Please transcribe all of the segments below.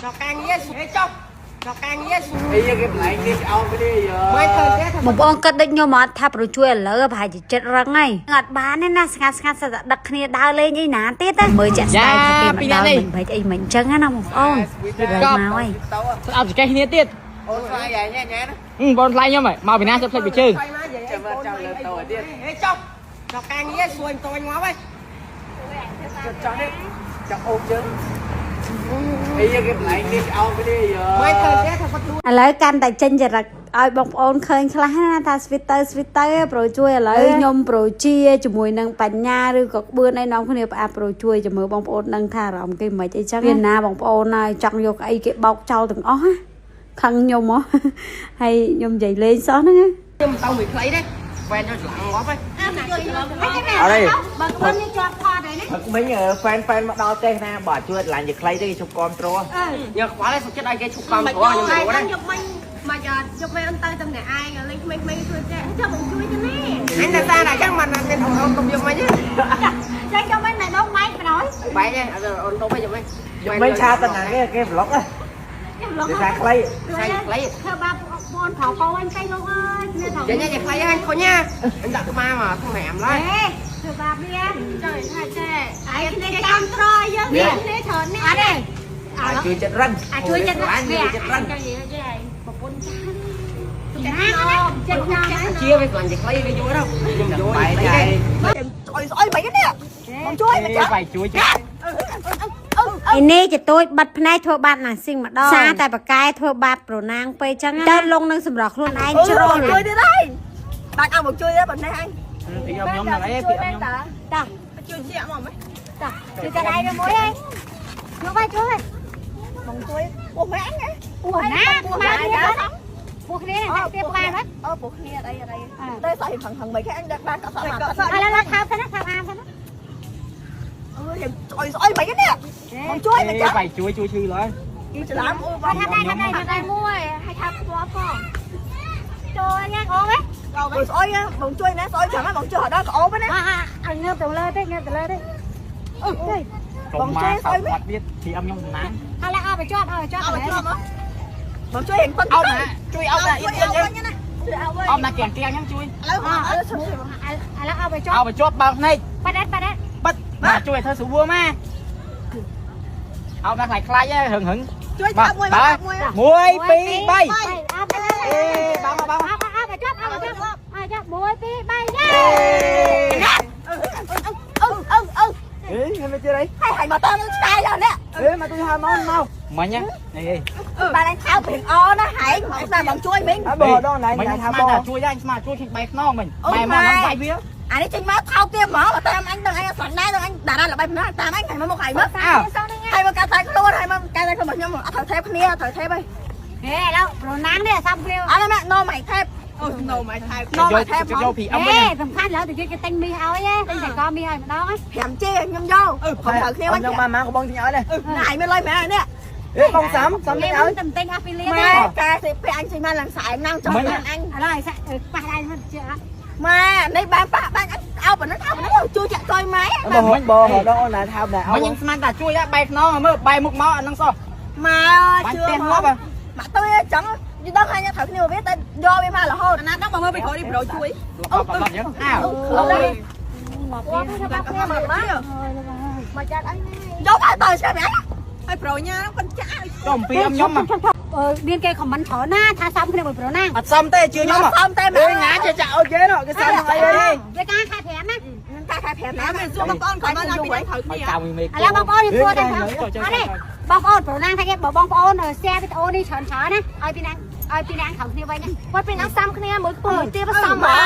ដល់ការងារហេចុះដល់ការងារ អីគេបន្លែងនេះអោគ្នាយើ មិនធ្វើទេធ្វើ បងប្អូនគិតដូចខ្ញុំអត់ថាប្រូជួយឥឡូវប្រហែលជាចិត្តរឹងហើយអត់បានទេណាស្ងាត់ស្ងាត់សិតតែដឹកគ្នាដើរលេងអីណាទៀតណាមើលចាក់ស្ដែងថាគេមកដល់មិនបាច់អីមិនអញ្ចឹងណាបងប្អូនឥឡូវមកហើយ ស្អប់ចកេះគ្នាទៀត អូនស្លាយញ៉ែញ៉ែណា ហឹមបងថ្លៃខ្ញុំហ៎មកពីណាសិបផ្លេចពីជើង មកនិយាយ ចាំចាំលើតទៀត ហេចុះដល់ការងារសួយតូចងាប់ហើយ ចង់នេះចង់អូបជើងអីគេបន្លែងនេះអោគ្នាយើ មិនធ្វើទេធ្វើគាត់ ឥឡូវកាន់តែចេញចរិតឲ្យបងប្អូនឃើញខ្លះណាថាស្វីតទៅស្វីតទៅប្រូជួយឥឡូវខ្ញុំប្រូជាជាមួយនឹងបញ្ញាឬក៏ក្បឿនអីនាំគ្នាផ្អាប់ប្រូជួយជាមួយបងប្អូនដឹងថាអារម្មណ៍គេមិនអីចឹងមានណាបងប្អូនហើយចង់យកអីគេបោកចោលទាំងអស់ណាខឹងខ្ញុំហ៎ហើយខ្ញុំនិយាយលេងសោះហ្នឹងណា ខ្ញុំទៅមួយខ្លីទេវ៉ែនយកច្រឡំងាប់ហើយ អរេ បើក្បឿននេះជាប់ថតហើយណា ផឹកមិញហ្វេនហ្វេនមកដល់ទេណាបើជួយឡាញ់ជាខ្លីទេគេជប់គ្រប់ត្រូល ញើខ្វល់ឯងសុខចិត្តឲ្យគេឈប់កំព្រោះខ្ញុំ ហើយ មិន យកមិញមកយកមិញអត់ទៅតែម្នាក់ឯងលេងក្មេងៗជួយចេះចាំបងជួយទៅនេះ អញតែសារតែអញ្ចឹងមិនមានអូនអូនកុំយកមិញទេ ចឹងយកមិនម៉ែដងម៉ែកបណ្ដោយ បែកទេអូនទុំឯងយកមិញ មិញឆាតណាគេគេប្លុកហ៎ ខ្ញុំឡង គេថាខ្លី ខ្សែខ្លី ធ្វើបាបបងប្អូនប្រពោអញទៅលោកអើយគ្នាថង ចេញចេញខ្លីហ្នឹងខុញណាអញដាក់ក្បាលមកធំ5ឡើយ អេធ្វើបាបនេះ ចង់ថាចេះ ឯងគ្នាតាមត្រយយើងគ្នាច្រើននេះអត់ទេ អាចជួយចិត្តរឹង អាចជួយចិត្ត ឡាញចិត្តរឹង ចង់និយាយចេះឯងប្រពន្ធចាស់ណាចិត្តណាស់ ជាវាខ្លាញ់ជាខ្លីវាយល់ទៅខ្ញុំយល់ បែកហើយ ស្អុយស្អុយមិននេះបងជួយមិនចាំ បាយជួយជួយ ឯនេះចតូចបាត់ភ្នែកធ្វើបាបណាស៊ីងម្ដងសារតែបកែធ្វើបាបប្រណាងពេកចឹងទៅលងនឹងសម្រស់ខ្លួនឯងជ្រុល ជួយទៀតហើយបាច់ឲ្យមកជួយទេប៉ុណ្ណេះអញ ពីខ្ញុំហ្នឹងអីពីខ្ញុំ តា ជួយជាមកមិន តាជួយតែដៃមួយឯងជួយបាយជួយ បងជួយអូម៉ែអញហ៎ អូណាមកទៀតពួកគ្នាទៀតបានហ៎ អូពួកគ្នាអីអីតែស្អុយខឹងខឹងមិនគេអញដាក់បានកសក់មកកសក់ ឥឡូវឡើងខោសិនណាខោអាមសិនណា អើយស្អុយស្អុយមិននេះបងជួយមិនចាំ បាយជួយជួយឈឺឡើយ ច្រឡំអូបង ថាដែរថាដែរថាដែរ មួយហើយថាផ្ទាល់ផង ចូលញ៉ាំអូហ៎ បងស្អុយបងជួយណាស្អុយចាំបងជួយដល់ក្អូបណា អើងើបទៅលើទេងើបទៅលើទេអូយ កុំមកសោកគាត់ទៀតពីអមខ្ញុំតំណាង ឥឡូវអត់បញ្ជាប់អត់បញ្ជាប់ អត់ជាប់មកបងជួយហិងប៉ុន អោបណាជួយអោបណាអ៊ី ជួយ ទៀត អោបណាជួយអោប អោបណាគៀងគៀងហ្នឹងជួយ ឥឡូវឥឡូវជួយ ឥឡូវអត់បញ្ជាប់ អោបជាប់បើកភ្នែក បាត់បាត់ បិទបាទជួយឲ្យធ្វើស្រួលមកអោបណាខ្លាយខ្លាយហឹងហឹង ជួយចាប់មួយមួយ 1 2 3 អត់ទៅ អេបើមកបើ អត់អត់បញ្ជាប់អត់បញ្ជាប់អត់ចាប់1 2 3យ៉ា អឺអឺអឺ អេហើយមកទៀតអី ហើយហើយមកតាមឆ្កែដល់នេះ អេមកទូហៅមកមក មិញនេះ បានអញថៅព្រៀងអណាហែងមកស្ដាប់បងជួយមិញ អើបងដងណៃ មិញ ថាបង ស្មានជួយដែរស្មានជួយឃើញបែកខ្នងមិញបែកមកដល់បាយវា អានេះចេញមកថោកទៀតហ្មងតាមអញដឹងអញស្រឡាញ់ដែរដឹងអញតារាល្បីម្នាក់តាមអញហើយមកមកហើយមកហើយមកកាត់តែខ្លួនហើយមកកាត់តែខ្លួនរបស់ខ្ញុំអត់ត្រូវថេបគ្នាត្រូវថេបហើយ ហេឥឡូវប្រណាងនេះសំគ្នា អត់ទេម៉ាក់ណូម៉ៃថេបអូណូម៉ៃថេបណូម៉ៃថេប យកពីអឹម ហេ វិញ សំខាន់ឡើយទៅគេទិញមីឲ្យទិញតែកមីឲ្យម្ដង 5ជេខ្ញុំយកខ្ញុំត្រូវគ្នាវិញ ខ្ញុំបានមកក៏បងទិញឲ្យដែរ ណៃមានលុយម៉ែនេះ អេបងសាំសាំទិញឲ្យ តែទិញអស់ពីលាន ម៉ែកែសិពាក់អញចេញមកឡើងសែងណាំចង់បានអញ ឥឡូវឲ្យសាក់ប៉ះដៃមិនជឿអត់ ម៉ែនេះបានប៉ះបានអញអោប៉ុណ្ណឹងអោប៉ុណ្ណឹងជួយចាក់ចុយម៉ែ បងបងដងអូនណាថាដែរ មិញខ្ញុំស្មានតែជួយដែរបែកខ្នងមើលបែកមុខមកអាហ្នឹងសោះ ម៉ែ បាញ់ ជឿ មក ផ្ទះងាប់ ម៉ាក់ទៅចឹងយល់ដឹងហើយត្រូវគ្នាវាតែយកវាមករហូតណាដឹងបើមើលពីក្រោយនេះប្រូជួយ អូបាត់អញ្ចឹងអើ មកទៀត បាក់គ្នាមកមក មកចាត់អី យកទៅទៅឆ្ងាយហើយប្រូញ៉ាំប៉ុនចាក់ ចុំពីអមខ្ញុំ មានគេខមមិនច្រើនណាថាសំគ្នាមួយប្រណាង អត់សមទេជឿខ្ញុំ សំតែ អេងាចេះចាក់អូគេនោះគេសាំអីអី វាការខែ5ណា កាខែ5ណាមានសួរបងប្អូនគាត់មកពីត្រូវគ្នា ឲ្យចៅមីមេ ឥឡូវបងប្អូនយើងសួរតែអត់ទេបងប្អូនប្រណាងថាគេបើបងប្អូន share វីដេអូនេះច្រើនច្រើនណាឲ្យពីណាឲ្យពីណាខំគ្នាវិញណា គាត់ពេលណាសំគ្នាមួយខ្ពស់មួយទៀបសំ ម៉ែ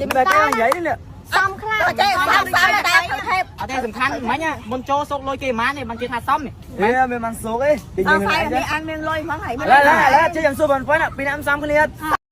យីបែកគេនិយាយនេះ សំខ្លាំង ចេះសំសំតែត្រូវថេប អត់ទេសំខាន់មិញមុនចូលសុកលុយគេម៉ាននេះបានគេថាសមនេះ អេមានបានសុកអី សំសៃនេះអញមានលុយហ្មងហើយ ឡាឡាឡាចេះចាំសួរបងហ្វណាពីណាំសាំគ្នា